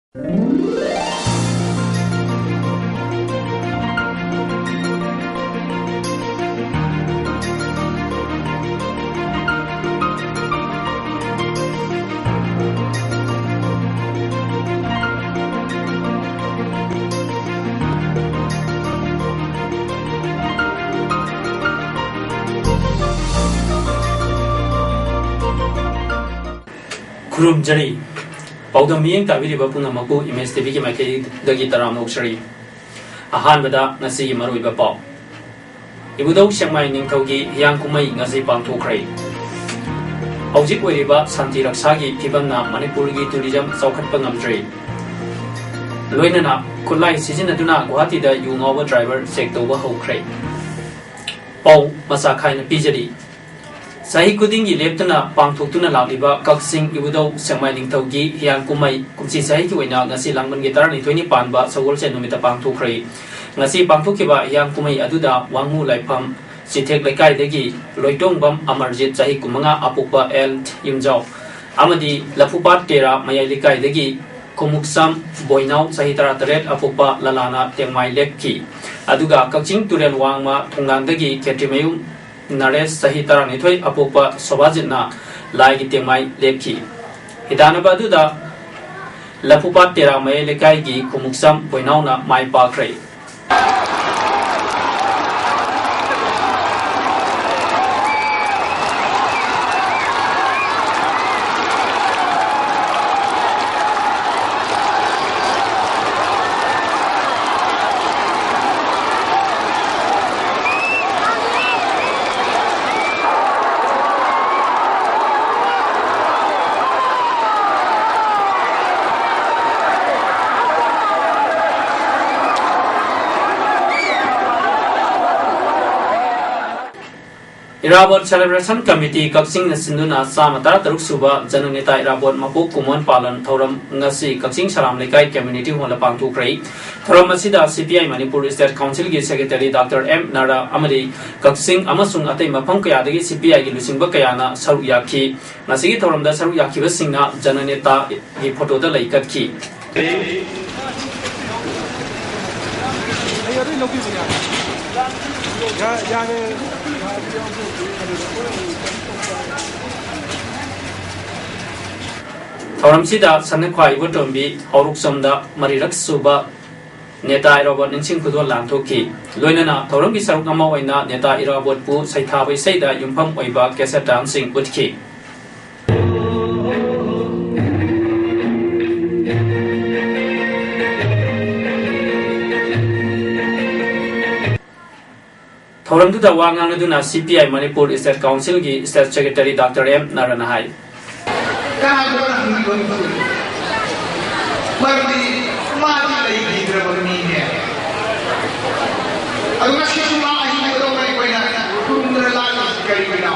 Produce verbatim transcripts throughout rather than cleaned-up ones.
ꯈꯨꯔꯨꯝꯖꯔꯤ꯫ ꯄꯥꯎꯗꯝ ꯃꯤꯠꯌꯦꯡ ꯇꯥꯕꯤꯔꯤꯕ ꯄꯨꯝꯅꯃꯛꯄꯨ ꯏꯃꯦꯖ ꯇꯤꯚꯤꯒꯤ ꯃꯥꯏꯀꯩꯗꯒꯤ ꯇꯔꯥꯝꯅ ꯑꯣꯛꯆꯔꯤ꯫ ꯑꯍꯥꯟꯕꯗ ꯉꯁꯤꯒꯤ ꯃꯔꯨꯑꯣꯏꯕ ꯄꯥꯎ꯫ ꯏꯕꯨꯙꯧ ꯁꯦꯛꯃꯥꯏ ꯅꯤꯡꯊꯧꯒꯤ ꯍꯤꯌꯥꯡ ꯀꯨꯝꯍꯩ ꯉꯁꯤ ꯄꯥꯡꯊꯣꯛꯈ꯭ꯔꯦ꯫ ꯍꯧꯖꯤꯛ ꯑꯣꯏꯔꯤꯕ ꯁꯥꯟꯇꯤ ꯔꯛꯁꯥꯒꯤ ꯐꯤꯕꯝꯅ ꯃꯅꯤꯄꯨꯔꯒꯤ ꯇꯨꯔꯤꯖꯝ ꯆꯥꯎꯈꯠꯄ ꯉꯝꯗ꯭ꯔꯦ꯫ ꯂꯣꯏꯅꯅ ꯈꯨꯠꯂꯥꯏ ꯁꯤꯖꯤꯟꯅꯗꯨꯅ ꯒꯨꯋꯥꯍꯥꯇꯤꯗ ꯌꯨ ꯉꯥꯎꯕ ꯗ꯭ꯔꯥꯏꯚꯔ ꯆꯦꯛ ꯇꯧꯕ ꯍꯧꯈ꯭ꯔꯦ꯫ ꯄꯥꯎ ꯃꯆꯥ ꯈꯥꯏꯅ ꯄꯤꯖꯔꯤ꯫ ꯆꯍꯤ ꯈꯨꯗꯤꯡꯒꯤ ꯂꯦꯞꯇꯅ ꯄꯥꯡꯊꯣꯛꯇꯨꯅ ꯂꯥꯛꯂꯤꯕ ꯀꯛꯆꯤꯡ ꯏꯕꯨꯙꯧ ꯁꯦꯛꯃꯥꯏ ꯅꯤꯡꯊꯧꯒꯤ ꯍꯤꯌꯥꯡ ꯀꯨꯝꯍꯩ ꯀꯨꯝꯁꯤ ꯆꯍꯤꯒꯤ ꯑꯣꯏꯅ ꯉꯁꯤ ꯂꯥꯡꯕꯟꯒꯤ ꯇꯔꯥꯅꯤꯊꯣꯏꯅꯤ ꯄꯥꯟꯕ ꯁꯒꯣꯜꯁꯦꯟ ꯅꯨꯃꯤꯠꯇ ꯄꯥꯡꯊꯣꯛꯈ꯭ꯔꯦ꯫ ꯉꯁꯤ ꯄꯥꯡꯊꯣꯛꯈꯤꯕ ꯍꯤꯌꯥꯡ ꯀꯨꯝꯍꯩ ꯑꯗꯨꯗ ꯋꯥꯡꯉꯨ ꯂꯥꯏꯐꯝ ꯆꯤꯊꯦꯛ ꯂꯩꯀꯥꯏꯗꯒꯤ ꯂꯣꯏꯇꯣꯡꯕꯝ ꯑꯃꯔꯖꯤꯠ ꯆꯍꯤ ꯀꯨꯟꯃꯉꯥ ꯑꯄꯣꯛꯄ ꯑꯦꯜ ꯌꯨꯝꯖꯥꯎ ꯑꯃꯗꯤ ꯂꯐꯨꯄꯥꯠ ꯇꯦꯔꯥ ꯃꯌꯥꯏ ꯂꯩꯀꯥꯏꯗꯒꯤ ꯈꯨꯃꯨꯛꯁꯝ ꯕꯣꯏꯅꯥꯎ ꯆꯍꯤ ꯇꯔꯥꯇꯔꯦꯠ ꯑꯄꯣꯛꯄ ꯂꯂꯥꯅ ꯇꯦꯡꯃꯥꯏ ꯂꯦꯞꯈꯤ꯫ ꯑꯗꯨꯒ ꯀꯛꯆꯤꯡ ꯇꯨꯔꯦꯜ ꯋꯥꯡꯃ ꯊꯣꯡꯅꯥꯡꯗꯒꯤ ꯈꯦꯇ꯭ꯔꯤꯃꯌꯨꯝ ꯅꯔꯦꯁ ꯆꯍꯤ ꯇꯔꯥꯅꯤꯊꯣꯏ ꯑꯄꯣꯛꯄ ꯁꯣꯚꯥꯖꯤꯠꯅ ꯂꯥꯏꯒꯤ ꯇꯦꯡꯃꯥꯏ ꯂꯦꯞꯈꯤ꯫ ꯍꯤꯗꯥꯟꯅꯕ ꯑꯗꯨꯗ ꯂꯐꯨꯄꯥꯠ ꯇꯦꯔꯥ ꯃꯌꯥꯏ ꯂꯩꯀꯥꯏꯒꯤ ꯈꯨꯃꯨꯛꯆꯝ ꯕꯣꯏꯅꯥꯎꯅ ꯃꯥꯏ ꯄꯥꯛꯈ꯭ꯔꯦ꯫ ꯏꯔꯥꯕꯣꯠ Celebration Committee ꯀꯛꯆꯤꯡꯅ ꯁꯤꯟꯗꯨꯅ ꯆꯥꯝꯃ ꯇꯔꯥꯇꯔꯨꯛ ꯁꯨꯕ ꯖꯅꯅꯦꯇꯥ ꯏꯔꯥꯕꯣꯠ ꯃꯄꯣꯛ ꯀꯨꯝꯑꯣꯟ ꯄꯥꯂꯟ ꯊꯧꯔꯝ ꯉꯁꯤ ꯀꯛꯆꯤꯡ ꯁꯂꯥꯝ ꯂꯩꯀꯥꯏ Community Hall ꯗ ꯄꯥꯡꯊꯣꯛꯈ꯭ꯔꯦ꯫ ꯊꯧꯔꯝ ꯑꯁꯤꯗ C P I Manipur State Council ꯒꯤ Secretary Doctor M ꯅꯥꯔꯥ ꯑꯃꯗꯤ ꯀꯛꯆꯤꯡ ꯑꯃꯁꯨꯡ ꯑꯇꯩ ꯃꯐꯝ ꯀꯌꯥꯗꯒꯤ C P I ꯒꯤ ꯂꯨꯆꯤꯡꯕ ꯀꯌꯥꯅ ꯁꯔꯨꯛ ꯌꯥꯈꯤ꯫ ꯉꯁꯤꯒꯤ ꯊꯧꯔꯝꯗ ꯁꯔꯨꯛ ꯌꯥꯈꯤꯕꯁꯤꯡꯅ ꯖꯅꯅꯦꯇꯥꯒꯤ photo ꯗ ꯂꯩ ꯀꯠꯈꯤ꯫ ꯊꯧꯔꯝꯁꯤꯗ ꯁꯅꯥꯈ꯭ꯋꯥ ꯏꯕꯣꯇꯣꯝꯕꯤ ꯍꯧꯔꯣꯛꯆꯝꯗ ꯃꯔꯤꯔꯛ ꯁꯨꯕ ꯅꯦꯇꯥ ꯏꯔꯥꯕꯣꯠ ꯅꯤꯡꯁꯤꯡ ꯈꯨꯗꯣꯜ ꯂꯥꯟꯊꯣꯛꯈꯤ꯫ ꯂꯣꯏꯅꯅ ꯊꯧꯔꯝꯒꯤ ꯁꯔꯨꯛ ꯑꯃ ꯑꯣꯏꯅ ꯅꯦꯇꯥ ꯏꯔꯥꯕꯣꯠꯄꯨ ꯁꯩꯊꯥꯕ ꯏꯁꯩꯗ ꯌꯨꯝꯐꯝ ꯑꯣꯏꯕ ꯀꯦꯁꯦꯠ ꯗꯥꯟꯁꯁꯤꯡ ꯎꯠꯈꯤ꯫ ꯊꯧꯔꯝꯗꯨꯗ ꯋꯥ ꯉꯥꯡꯂꯗꯨꯅ C P I Manipur State Council ꯒꯤ State Secretary Doctor M ꯅꯥꯔꯥꯅ ꯍꯥꯏ꯫ ꯀꯅꯥꯒꯨꯝꯕꯅ ꯍꯪꯕꯤꯕ ꯑꯃ ꯊꯣꯛꯏ꯫ ꯃꯔꯝꯗꯤ ꯃꯥꯗꯤ ꯂꯩꯈꯤꯗ꯭ꯔꯕ ꯃꯤꯅꯦ꯫ ꯑꯗꯨ ꯉꯁꯤꯁꯨ ꯃꯥ ꯑꯍꯤꯡ ꯑꯗꯨꯃꯥꯏ ꯑꯩꯈꯣꯏꯅ ꯈꯨꯔꯨꯝꯗꯨꯅ ꯂꯥꯠꯂꯤꯁꯤ ꯀꯔꯤꯒꯤꯅꯣ?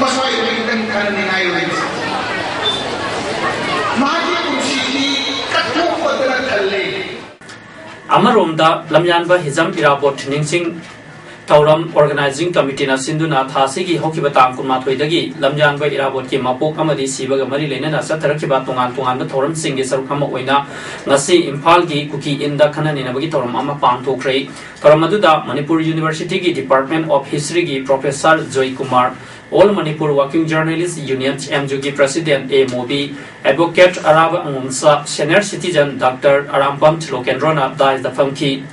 ꯃꯁ꯭ꯋꯥꯏꯗ ꯈꯤꯇꯪ ꯈꯟꯅꯅꯤꯡꯉꯥꯏ ꯑꯣꯏꯔꯤꯁꯦ꯫ ꯃꯍꯥꯛꯀꯤ ꯄꯨꯟꯁꯤꯁꯤ ꯀꯠꯊꯣꯛꯄꯗꯅ ꯊꯜꯂꯦ꯫ ꯑꯃꯔꯣꯝꯗ, ꯂꯝꯌꯥꯟꯕ ꯍꯤꯖꯝ ꯏꯔꯥꯕꯣꯠ ꯅꯤꯡꯁꯤꯡ ꯊꯧꯔꯝ Organizing Committee ꯅ ꯁꯤꯟꯗꯨꯅ ꯊꯥ ꯑꯁꯤꯒꯤ ꯍꯧꯈꯤꯕ ꯇꯥꯡ ꯀꯨꯟꯃꯥꯊꯣꯏꯗꯒꯤ ꯂꯝꯌꯥꯟꯕ ꯏꯔꯥꯕꯣꯠꯀꯤ ꯃꯄꯣꯛ ꯑꯃꯗꯤ ꯁꯤꯕꯒ ꯃꯔꯤ ꯂꯩꯅꯅ ꯆꯠꯊꯔꯛꯈꯤꯕ ꯇꯣꯉꯥꯟ ꯇꯣꯉꯥꯟꯕ ꯊꯧꯔꯝꯁꯤꯡꯒꯤ ꯁꯔꯨꯛ ꯑꯃ ꯑꯣꯏꯅ ꯉꯁꯤ ꯏꯝꯐꯥꯜꯒꯤ ꯀꯨꯀꯤ ꯏꯟꯗ ꯈꯟꯅ ꯅꯩꯅꯕꯒꯤ ꯊꯧꯔꯝ ꯑꯃ ꯄꯥꯡꯊꯣꯛꯈ꯭ꯔꯦ꯫ ꯊꯧꯔꯝ ꯑꯗꯨꯗ ꯃꯅꯤꯄꯨꯔ University ꯒꯤ Department of History ꯒꯤ Professor ꯖꯣꯏ Kumar, All Manipur Working Journalist Union, M U ꯒꯤ President A ꯃꯣꯕꯤ, Advocate ꯑꯔꯥꯕ ꯑꯉꯣꯝꯆꯥ, Senior Citizen Doctor ꯑꯔꯥꯝꯕꯝ ꯊꯤꯂꯣꯀꯦꯟꯗ꯭ꯔꯣꯅ dais ꯇ ꯐꯝꯈꯤ꯫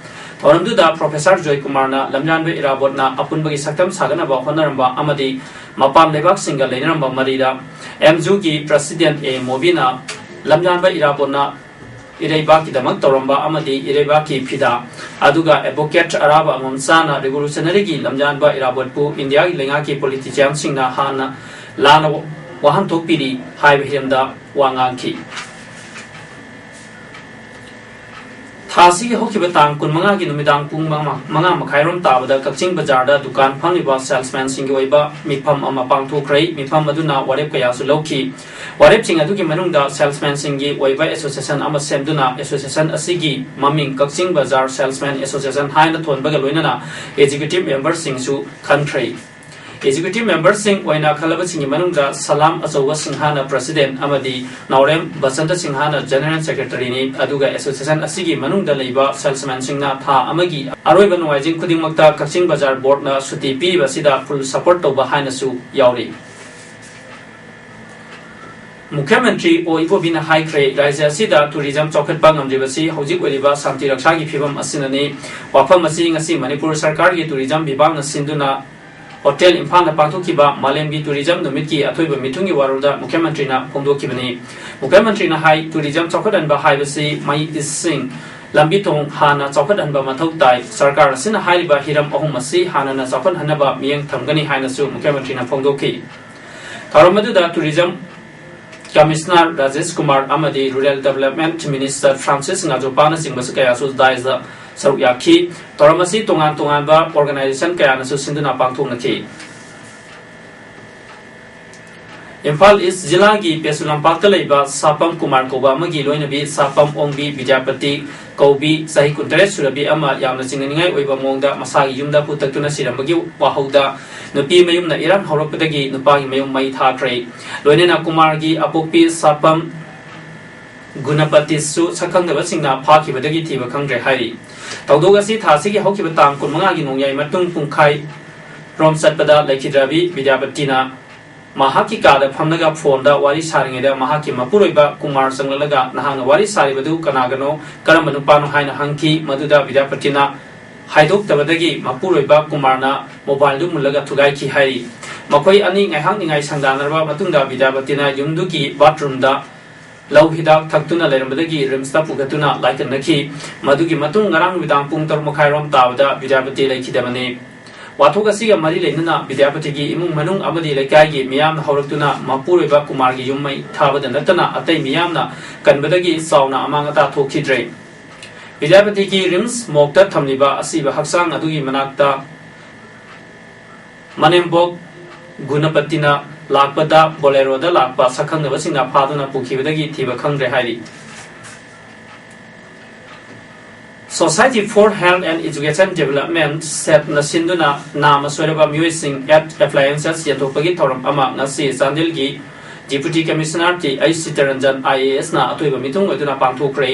ꯊꯧꯔꯝꯗꯨꯗ Professor ꯖꯣꯏ ꯀꯨꯃꯥꯔꯅ ꯂꯝꯌꯥꯟꯕ ꯏꯔꯥꯕꯣꯠꯅ ꯑꯄꯨꯟꯕꯒꯤ ꯁꯛꯇꯝ ꯁꯥꯒꯠꯅꯕ ꯍꯣꯠꯅꯔꯝꯕ ꯑꯃꯗꯤ ꯃꯄꯥꯟ ꯂꯩꯕꯥꯛꯁꯤꯡꯒ ꯂꯩꯅꯔꯝꯕ ꯃꯔꯤꯗ M U ꯒꯤ President A ꯃꯣꯕꯤꯅ ꯂꯝꯌꯥꯟꯕ ꯏꯔꯥꯕꯣꯠꯅ ꯏꯔꯩꯕꯥꯛꯀꯤꯗꯃꯛ ꯇꯧꯔꯝꯕ ꯑꯃꯗꯤ ꯏꯔꯩꯕꯥꯛꯀꯤ ꯐꯤꯗꯥ, ꯑꯗꯨꯒ Advocate ꯑꯔꯥꯕ ꯑꯉꯣꯝꯆꯥꯅ revolutionary ꯒꯤ ꯂꯝꯌꯥꯟꯕ ꯏꯔꯥꯕꯣꯠꯄꯨ ꯏꯟꯗꯤꯌꯥꯒꯤ ꯂꯩꯉꯥꯛꯀꯤ politician ꯁꯤꯡꯅ ꯍꯥꯟꯅ ꯂꯥꯟꯅ ꯋꯥꯍꯟꯊꯣꯛ ꯄꯤꯔꯤ ꯍꯥꯏꯕ ꯍꯤꯔꯝꯗ ꯋꯥ ꯉꯥꯡꯈꯤ꯫ ꯊꯥ ꯑꯁꯤꯒꯤ ꯍꯧꯈꯤꯕ ꯇꯥꯡ ꯀꯨꯟꯃꯉꯥꯒꯤ ꯅꯨꯃꯤꯗꯥꯡ ꯄꯨꯡ ꯃꯉꯥ, ꯃꯉꯥ ꯃꯈꯥꯏꯔꯣꯝ ꯇꯥꯕꯗ ꯀꯛꯆꯤꯡ ꯕꯖꯥꯔꯗ ꯗꯨꯀꯥꯟ ꯐꯝꯂꯤꯕ salesman ꯁꯤꯡꯒꯤ ꯑꯣꯏꯕ ꯃꯤꯐꯝ ꯑꯃ ꯄꯥꯡꯊꯣꯛꯈ꯭ꯔꯦ꯫ ꯃꯤꯐꯝ ꯑꯗꯨꯅ ꯋꯥꯔꯦꯞ ꯀꯌꯥꯁꯨ ꯂꯧꯈꯤ꯫ ꯋꯥꯔꯦꯞꯁꯤꯡ ꯑꯗꯨꯒꯤ ꯃꯅꯨꯡꯗ salesman ꯁꯤꯡꯒꯤ ꯑꯣꯏꯕ association ꯑꯃ ꯁꯦꯝꯗꯨꯅ association ꯑꯁꯤꯒꯤ ꯃꯃꯤꯡ ꯀꯛꯆꯤꯡ ꯕꯖꯥꯔ Salesman Association ꯍꯥꯏꯅ ꯊꯣꯟꯕꯒ ꯂꯣꯏꯅꯅ executive member ꯁꯤꯡꯁꯨ ꯈꯟꯈ꯭ꯔꯦ꯫ Executive memberꯁꯤꯡ ꯑꯣꯏꯅ ꯈꯜꯂꯕꯁꯤꯡꯒꯤ ꯃꯅꯨꯡꯗ ꯁꯂꯥꯝ ꯑꯆꯧꯕ ꯁꯤꯡꯍꯥꯅ president ꯑꯃꯗꯤ ꯅꯥꯎꯔꯦꯝ ꯕꯁꯟꯇ ꯁꯤꯡꯍꯥꯅ general secretaryꯅꯤ꯫ ꯑꯗꯨꯒ association ꯑꯁꯤꯒꯤ ꯃꯅꯨꯡꯗ ꯂꯩꯕ salesmanꯁꯤꯡꯅ ꯊꯥ ꯑꯃꯒꯤ ꯑꯔꯣꯏꯕ ꯅꯣꯡꯃꯥꯏꯖꯤꯡ ꯈꯨꯗꯤꯡꯃꯛꯇ ꯀꯛꯆꯤꯡ ꯕꯖꯥꯔ boardꯅ ꯁꯨꯇꯤ ꯄꯤꯔꯤꯕ ꯑꯁꯤꯗ full support ꯇꯧꯕ ꯍꯥꯏꯅꯁꯨ ꯌꯥꯎꯔꯤ꯫ ꯃꯨꯈ꯭ꯌ ꯃꯟꯇ꯭ꯔꯤ ꯑꯣ ꯏꯕꯣꯕꯤꯅ ꯍꯥꯏꯈ꯭ꯔꯦ, ꯔꯥꯖ꯭ꯌ ꯑꯁꯤꯗ tourism ꯆꯥꯎꯈꯠꯄ ꯉꯝꯗ꯭ꯔꯤꯕꯁꯤ ꯍꯧꯖꯤꯛ ꯑꯣꯏꯔꯤꯕ ꯁꯥꯟꯇꯤ ꯔꯛꯁꯥꯒꯤ ꯐꯤꯕꯝ ꯑꯁꯤꯅꯅꯤ꯫ ꯋꯥꯐꯝ ꯑꯁꯤ ꯉꯁꯤ ꯃꯅꯤꯄꯨꯔ ꯁꯔꯀꯥꯔꯒꯤ tourism ꯕꯤꯚꯥꯒꯅ ꯁꯤꯟꯗꯨꯅ ꯍꯣꯇꯦꯜ ꯏꯝꯐꯥꯜꯗ ꯄꯥꯡꯊꯣꯛꯈꯤꯕ ꯃꯥꯂꯦꯝꯒꯤ tourism ꯅꯨꯃꯤꯠꯀꯤ ꯑꯊꯣꯏꯕ ꯃꯤꯊꯨꯡꯒꯤ ꯋꯥꯔꯣꯜꯗ ꯃꯨꯈ꯭ꯌ ꯃꯟꯇ꯭ꯔꯤꯅ ꯐꯣꯡꯗꯣꯛꯈꯤꯕꯅꯤ꯫ ꯃꯨꯈ꯭ꯌ ꯃꯟꯇ꯭ꯔꯤꯅ ꯍꯥꯏ, tourism ꯆꯥꯎꯈꯠꯍꯟꯕ ꯍꯥꯏꯕꯁꯤ ꯃꯩ, ꯏꯁꯤꯡ, ꯂꯝꯕꯤ ꯊꯣꯡ ꯍꯥꯟꯅ ꯆꯥꯎꯈꯠꯍꯟꯕ ꯃꯊꯧ ꯇꯥꯏ꯫ ꯁꯔꯀꯥꯔ ꯑꯁꯤꯅ ꯍꯥꯏꯔꯤꯕ ꯍꯤꯔꯝ ꯑꯍꯨꯝ ꯑꯁꯤ ꯍꯥꯟꯅꯅ ꯆꯥꯎꯈꯠꯍꯟꯅꯕ ꯃꯤꯠꯌꯦꯡ ꯊꯝꯒꯅꯤ ꯍꯥꯏꯅꯁꯨ ꯃꯨꯈ꯭ꯌ ꯃꯟꯇ꯭ꯔꯤꯅ ꯐꯣꯡꯗꯣꯛꯈꯤ꯫ ꯊꯧꯔꯝ ꯑꯗꯨꯗ tourism commissioner ꯔꯥꯖꯦꯁ ꯀꯨꯃꯥꯔ ꯑꯃꯗꯤ rural development minister ꯐ꯭ꯔꯥꯟꯁꯤꯁ ꯉꯥꯖꯣꯄꯥꯅꯆꯤꯡꯕꯁꯨ ꯀꯌꯥꯁꯨ daisꯇ ꯁꯔꯨꯛ ꯌꯥꯈꯤ꯫ ꯊꯧꯔꯝ ꯑꯁꯤ ꯇꯣꯉꯥꯟ ꯇꯣꯉꯥꯟꯕ organization ꯀꯌꯥꯅꯁꯨ ꯁꯤꯟꯗꯨꯅ ꯄꯥꯡꯊꯣꯛꯅꯈꯤ꯫ ꯏꯝꯐꯥꯜ ꯏꯁ꯭ꯠ ꯖꯤꯂꯥꯒꯤ ꯄꯦꯁꯨ ꯂꯝꯄꯥꯛꯇ ꯂꯩꯕ ꯁꯥꯄꯝ ꯀꯨꯃꯥꯔ ꯀꯧꯕ ꯑꯃꯒꯤ ꯂꯣꯏꯅꯕꯤ ꯁꯥꯄꯝ ꯑꯣꯡꯕꯤ ꯕꯤꯗ꯭ꯌꯥꯄꯇꯤ ꯀꯧꯕꯤ, ꯆꯍꯤ ꯀꯨꯟꯇꯔꯦꯠ ꯁꯨꯔꯕꯤ ꯑꯃ ꯌꯥꯝꯅ ꯆꯤꯡꯅꯅꯤꯡꯉꯥꯏ ꯑꯣꯏꯕ ꯃꯑꯣꯡꯗ ꯃꯁꯥꯒꯤ ꯌꯨꯝꯗ ꯍꯨ ꯇꯛꯇꯨꯅ ꯁꯤꯔꯝꯕꯒꯤ ꯋꯥꯍꯧꯗ ꯅꯨꯄꯤ ꯃꯌꯨꯝꯅ ꯏꯔꯥꯡ ꯍꯧꯔꯛꯄꯗꯒꯤ ꯅꯨꯄꯥꯒꯤ ꯃꯌꯨꯝ ꯃꯩ ꯊꯥꯈ꯭ꯔꯦ꯫ ꯂꯣꯏꯅꯅ ꯀꯨꯃꯥꯔꯒꯤ ꯑꯄꯣꯛꯄꯤ ꯁꯥꯄꯝ ꯒꯨꯅꯄꯇꯤꯁꯨ ꯁꯛꯈꯪꯗꯕꯁꯤꯡꯅ ꯐꯥꯈꯤꯕꯗꯒꯤ ꯊꯤꯕ ꯈꯪꯗ꯭ꯔꯦ ꯍꯥꯏꯔꯤ꯫ ꯊꯧꯗꯣꯛ ꯑꯁꯤ ꯊꯥ ꯑꯁꯤꯒꯤ ꯍꯧꯈꯤꯕ ꯇꯥꯡ ꯀꯨꯟꯃꯉꯥꯒꯤ ꯅꯣꯡꯌꯥꯏ ꯃꯇꯨꯡ ꯄꯨꯡꯈꯥꯏ ꯔꯣꯝ ꯆꯠꯄꯗ ꯂꯩꯈꯤꯗ꯭ꯔꯕꯤ ꯕꯤꯗ꯭ꯌꯥꯄꯇꯤꯅ ꯃꯍꯥꯛꯀꯤ ꯀꯥꯗ ꯐꯝꯂꯒ ꯐꯣꯟꯗ ꯋꯥꯔꯤ ꯁꯥꯔꯤꯉꯩꯗ ꯃꯍꯥꯛꯀꯤ ꯃꯄꯨꯔꯣꯏꯕ ꯀꯨꯃꯥꯔ ꯆꯪꯂꯛꯂꯒ ꯅꯍꯥꯛꯅ ꯋꯥꯔꯤ ꯁꯥꯔꯤꯕꯗꯨ ꯀꯅꯥꯒꯅꯣ, ꯀꯔꯝꯕ ꯅꯨꯄꯥꯅꯣ ꯍꯥꯏꯅ ꯍꯪꯈꯤ꯫ ꯃꯗꯨꯗ ꯕꯤꯗ꯭ꯌꯥꯄꯇꯤꯅ ꯍꯥꯏꯗꯣꯛꯇꯕꯗꯒꯤ ꯃꯄꯨꯔꯣꯏꯕ ꯀꯨꯃꯥꯔꯅ mobileꯗꯨ ꯃꯨꯜꯂꯒ ꯊꯨꯒꯥꯏꯈꯤ ꯍꯥꯏꯔꯤ꯫ ꯃꯈꯣꯏ ꯑꯅꯤ ꯉꯥꯏꯍꯥꯛ ꯅꯤꯡꯉꯥꯏ ꯁꯪꯗꯥꯅꯔꯕ ꯃꯇꯨꯡꯗ ꯕꯤꯗ꯭ꯌꯥꯄꯇꯤꯅ ꯌꯨꯝꯗꯨꯒꯤ bathroomꯗ ꯂꯧ ꯍꯤꯗꯥꯛ ꯊꯛꯇꯨꯅ ꯂꯩꯔꯝꯕꯗꯒꯤ ꯔꯤꯝꯁꯇ ꯄꯨꯈꯠꯇꯨꯅ ꯂꯥꯏꯀꯠꯅꯈꯤ꯫ ꯃꯗꯨꯒꯤ ꯃꯇꯨꯡ ꯉꯔꯥꯡ ꯅꯨꯃꯤꯗꯥꯡ ꯄꯨꯡ ꯇꯔꯨꯛ ꯃꯈꯥꯏ ꯔꯣꯝ ꯇꯥꯕꯗ ꯕꯤꯗ꯭ꯌꯥꯄꯇꯤ ꯂꯩꯈꯤꯗꯕꯅꯤ꯫ ꯋꯥꯊꯣꯛ ꯑꯁꯤꯒ ꯃꯔꯤ ꯂꯩꯅꯅ ꯕꯤꯗ꯭ꯌꯥꯄꯇꯤꯒꯤ ꯏꯃꯨꯡ ꯃꯅꯨꯡ ꯑꯃꯗꯤ ꯂꯩꯀꯥꯏꯒꯤ ꯃꯤꯌꯥꯝꯅ ꯍꯧꯔꯛꯇꯨꯅ ꯃꯄꯨꯔꯣꯏꯕ ꯀꯨꯃꯥꯔꯒꯤ ꯌꯨꯝ ꯃꯩ ꯊꯥꯕꯗ ꯅꯠꯇꯅ ꯑꯇꯩ ꯃꯤꯌꯥꯝꯅ ꯀꯟꯕꯗꯒꯤ ꯆꯥꯎꯅ ꯑꯃꯥꯡ ꯑꯇꯥ ꯊꯣꯛꯈꯤꯗ꯭ꯔꯦ꯫ ꯕꯤꯗ꯭ꯌꯥꯄꯇꯤꯒꯤ ꯔꯤꯝꯁ ꯃꯣꯔꯒꯇ ꯊꯝꯂꯤꯕ ꯑꯁꯤꯕ ꯍꯛꯆꯥꯡ ꯑꯗꯨꯒꯤ ꯃꯅꯥꯛꯇ ꯃꯅꯦꯝꯕꯣꯛ ꯒꯨꯅꯄꯇꯤꯅ ꯂꯥꯛꯄꯗ ꯕꯣꯂꯦꯔꯣꯗ ꯂꯥꯛꯄ ꯁꯛꯈꯪꯗꯕꯁꯤꯡꯅ ꯐꯥꯗꯨꯅ ꯄꯨꯈꯤꯕꯗꯒꯤ ꯊꯤꯕ ꯈꯪꯗ꯭ꯔꯦ ꯍꯥꯏꯔꯤ꯫ Society for Health and Education Development, ꯁꯦꯠꯅ ꯁꯤꯟꯗꯨꯅ ꯅꯥꯝꯃ ꯁꯣꯏꯔꯕ ꯃꯤꯑꯣꯏꯁꯤꯡ ꯑꯦꯠ ꯑꯦꯄ꯭ꯂꯥꯌꯦꯟꯁꯦꯁ ꯌꯦꯟꯊꯣꯛꯄꯒꯤ ꯊꯧꯔꯝ ꯑꯃ ꯉꯁꯤ ꯆꯥꯟꯗꯦꯜꯒꯤ Deputy Commissioner T H Chitranjan I A ꯑꯦꯁꯅ ꯑꯊꯣꯏꯕ ꯃꯤꯊꯨꯡ ꯑꯣꯏꯗꯨꯅ ꯄꯥꯡꯊꯣꯛꯈ꯭ꯔꯦ꯫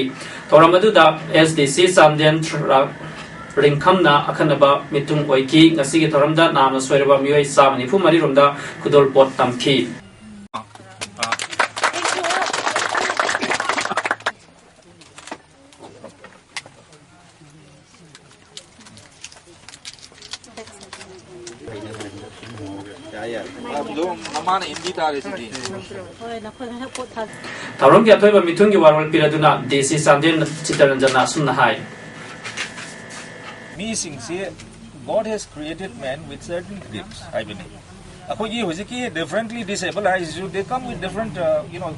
ꯊꯧꯔꯝ ꯑꯗꯨꯗ ꯑꯦꯁ ꯗꯤ ꯁꯤ ꯆꯥꯟꯗꯦꯜ ꯔꯤꯡꯈꯝꯅ ꯑꯈꯟꯅꯕ ꯃꯤꯊꯨꯡ ꯑꯣꯏꯈꯤ꯫ ꯉꯁꯤꯒꯤ ꯊꯧꯔꯝꯗ ꯅꯥꯝꯃ ꯁꯣꯏꯔꯕ ꯃꯤꯑꯣꯏ ꯆꯥꯝꯃ ꯅꯤꯐꯨ ꯃꯔꯤ ꯔꯣꯝꯗ ꯈꯨꯗꯣꯜꯄꯣꯠ ꯇꯝꯈꯤ꯫ ꯌꯥꯏ, ꯌꯥꯏ꯫ ꯑꯗꯨꯝ ꯃꯃꯥꯅ ꯏꯟꯕꯤ ꯇꯥꯔꯦ ꯁꯤꯗꯤ꯫ ꯍꯣꯏ, ꯅꯈꯣꯏ ꯉꯥꯏꯍꯥꯛ ꯄꯣꯠ ꯊꯥ ꯊꯧꯔꯝꯒꯤ ꯑꯊꯣꯏꯕ ꯃꯤꯊꯨꯡꯒꯤ ꯋꯥꯔꯣꯜ ꯄꯤꯔꯗꯨꯅ ꯗꯤ ꯁꯤ ꯆꯥꯟꯗꯦꯜ ꯆꯤꯇꯔꯟꯖꯟꯅ ꯑꯁꯨꯝꯅ ꯍꯥꯏ꯫ ꯃꯤꯁꯤꯡꯁꯤ, God has created man with certain gifts ꯍꯥꯏꯕꯅꯤ꯫ ꯑꯩꯈꯣꯏꯒꯤ ꯍꯧꯖꯤꯛꯀꯤ differently disabled ꯍꯥꯏꯁꯤꯁꯨ, they come with different, uh, you know,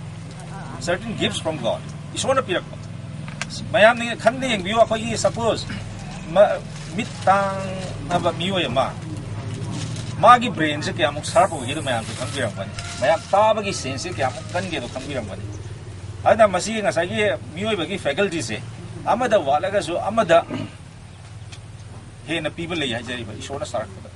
certain gifts from God. ꯏꯁꯣꯔꯅ ꯄꯤꯔꯛꯄ꯫ ꯃꯌꯥꯝꯅ ꯈꯟꯅ ꯌꯦꯡꯕꯤꯌꯨ, ꯑꯩꯈꯣꯏꯒꯤ, suppose, ꯃ-, ꯃꯤꯠ ꯇꯥꯡꯉꯕ ꯃꯤꯑꯣꯏ ꯑꯃ, ꯃꯥꯒꯤ brainꯁꯦ ꯀꯌꯥꯃꯨꯛ sharp ꯑꯣꯏꯒꯦꯗꯣ ꯃꯌꯥꯝꯁꯨ ꯈꯪꯕꯤꯔꯝꯒꯅꯤ꯫ ꯃꯌꯥꯝ ꯇꯥꯕꯒꯤ senseꯁꯦ ꯀꯌꯥꯃꯨꯛ ꯀꯟꯒꯦꯗꯣ ꯈꯪꯕꯤꯔꯝꯒꯅꯤ꯫ ꯑꯗꯨꯅ ꯃꯁꯤ ꯉꯁꯥꯏꯒꯤ ꯃꯤꯑꯣꯏꯕꯒꯤ facultyꯁꯦ ꯑꯃꯗ ꯋꯥꯠꯂꯒꯁꯨ ꯑꯃꯗ ꯍꯦꯟꯅ ꯄꯤꯕ ꯂꯩ ꯍꯥꯏꯖꯔꯤꯕ ꯏꯁꯣꯔꯅ ꯁꯥꯔꯛꯄꯗ꯫